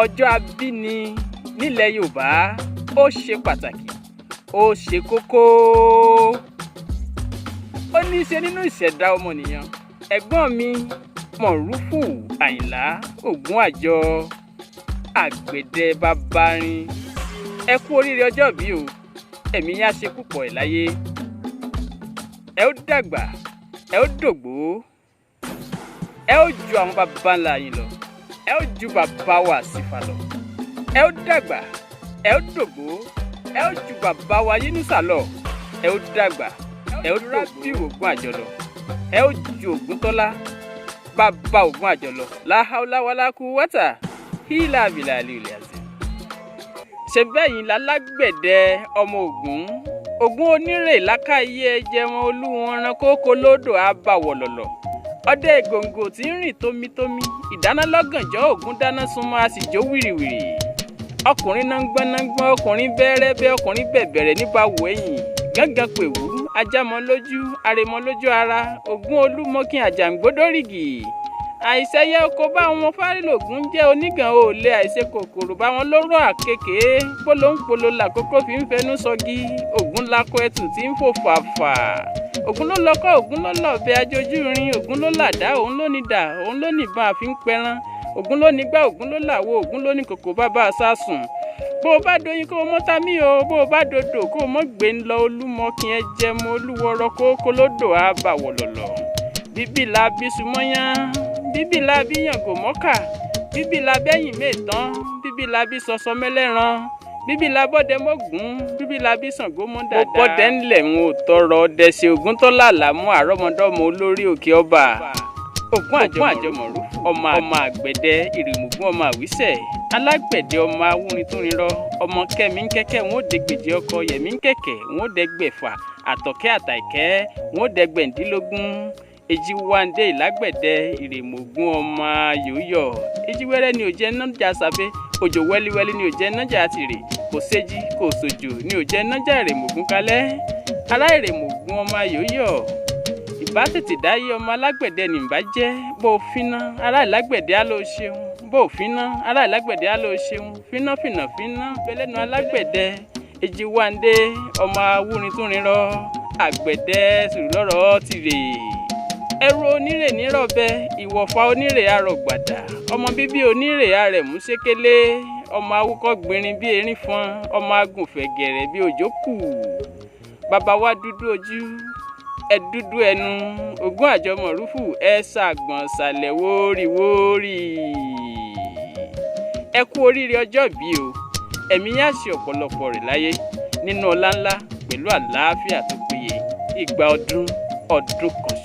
Ọjọ́ abíni nílẹ̀ Yorùbá ó ṣe pàtàkì, ó ṣe kókó, ó ní í ṣe nínú ìṣẹ̀dá ọmọnìyàn. Ẹ̀gbọ́n mi Mọ̀rúfù Àyìnlá Ògún Àjọ àgbẹ̀dẹ bàbárin, ẹ kú oríire ọjọ́ bí o. Ẹ̀mí yá ṣe púpọ̀ ẹ̀ láyé. Ẹ ó dàgbà, ẹ ó dògbó, ẹ ó ju àwọn bàbá ńlá yín lọ, ẹ ó ju bàbá wa Àsìfà lọ. Ẹ ó dàgbà, ẹ ó dògbó, ẹ ó ju bàbá wa Yínúsà lọ. Ẹ ó dàgbà, ẹ ó dògbó Ògún Àjọ lọ. Ẹ ó ju Ògúntọ́lá bàbá Ògún Àjọ lọ. Láháláwálá kú wátà hílà bìlà lílẹ̀ àzẹ. Ṣe bẹ́yìn lálágbẹ̀dẹ ọmọ Ògún, Ògún onírè lákàyè ẹjẹ wọn olúwọn ran kókó lódò àbàwọ̀lọ̀lọ̀. Ọdẹ gòǹgò tí ń rìn tómitómi, ìdáná lọ́gànjọ́ Ògún dáná sunmọ́ a sì jó wìrìwìrì. Ọkùnrin náà gbọ́n, ọkùnrin bẹ́rẹ́bẹ́, ọkùnrin bẹ̀bẹ̀rẹ̀ nípa wò ẹ̀yìn. Gángan pèwú, ajámọ́ lójú, aremọ́ lójú ara, Ògún olúmọkìn àjàngbódórìgì. Àìsẹyẹ oko bá wọn fárílògún jẹ́ onígàn òòlẹ̀, àìṣe kòkòrò bá wọn lóró àkekèé, pólóńpolo làkókò fi ń fẹnu sọgi. Ògún lakọ ẹtù tí ń fò fàfà. Ògún ló lọkọ́, Ògún ló lọ̀bẹ ajojú rin, Ògún ló làdá, òun ló ní dà, òun ló níbọn àfi ń pẹran. Ògún ló nígbà, Ògún ló làwo, Ògún ló ní kòkò bàbá sásùn. Bó o bá doyin kó o mọ́ ta mí o, bó o bá dodò kó o mọ́ gbé ń lọ. Olúmọkìn ẹ jẹmọ olúwọrọ kókó lódò àbàwọ̀lọ̀lọ̀. Bíbí la bí sumọ́yán, bíbí la bí yàngò mọ́kà, bíbí la bẹ́yìn mẹ́tàn, bíbí la bí sọsọ mẹ́lẹ́ran, bíbí la bọ́dẹ mọ́gùn, bíbí la bí Ṣàngó mọ́ dàda. Ó bọ́dẹ ńlẹ̀ ń ò tọrọ ọdẹ ṣe Ògúntọ́lá làmú àrọ́mọdọ́mọ olórí òkè ọba. Ògún Àjọmọ̀rú ọmọ àgbẹ̀dẹ ìrìmùgún ọmọ àwísẹ̀ alágbẹ̀dẹ ọmọ awúrintúnrinrọ ọmọ kẹ́mi ń kẹ́kẹ́ wọn ó dẹgbèjì ọkọ yẹ̀mí ń kẹ̀kẹ́ wọn ó dẹgbẹ̀fà àtọ̀kẹ́ àtàìkẹ́ wọn ó dẹgbẹ̀ndínlógún. Èjì wáńdé ìlágbẹ̀dẹ ìrèmọ̀gún ọmọ ayòyọ̀. Èjì wẹ́rẹ́ ni òjẹ́ nájà sábẹ́, òjò wẹ́líwẹ́lí ni òjẹ́ nájà tìrè, kò séjì kò sòjò ni òjẹ́ nájà ìrèmọ̀gún kalẹ̀. Ará ìrèmọ̀gún ọmọ ayòyọ̀, ìbá tètè dáyé ọmọ alágbẹ̀dẹ nìbá jẹ́. Bó o finá ará ìlágbẹ̀dẹ á ló ṣeun, bó o finá ará ìlágbẹ̀dẹ á ló ṣeun, finá fìnà finá bẹlẹ́nu alágbẹ̀dẹ. Èjì wáńdé ọmọ awúrintúnrinrọ àgbẹ̀dẹ sùrùlọ́rọ̀ tìrè. Ẹrù onírè nírọ̀bẹ, ìwọ̀fà onírè arọ̀gbàdà, ọmọ bíbí onírè arẹ̀mú ṣékélé, ọmọ awúkọ́ gbìnrin bí erin fọn, ọmọ agùnfẹ̀ gẹ̀rẹ̀ bí òjò kù. Bàbá wa dúdú ojú, ẹ dúdú ẹnu, Ògún Àjọmọ̀rúfù ẹ ṣàgbọ̀n ṣàlẹ̀ wóríwórí. Ẹ kú oríire ọjọ́ bí o, ẹ̀mí yá ṣe ọ̀pọ̀lọpọ̀ rẹ̀ láyé nínú ọlá ńlá pẹ̀lú àlàáfíà tó péye. Ìgbà ọdún ọdún kan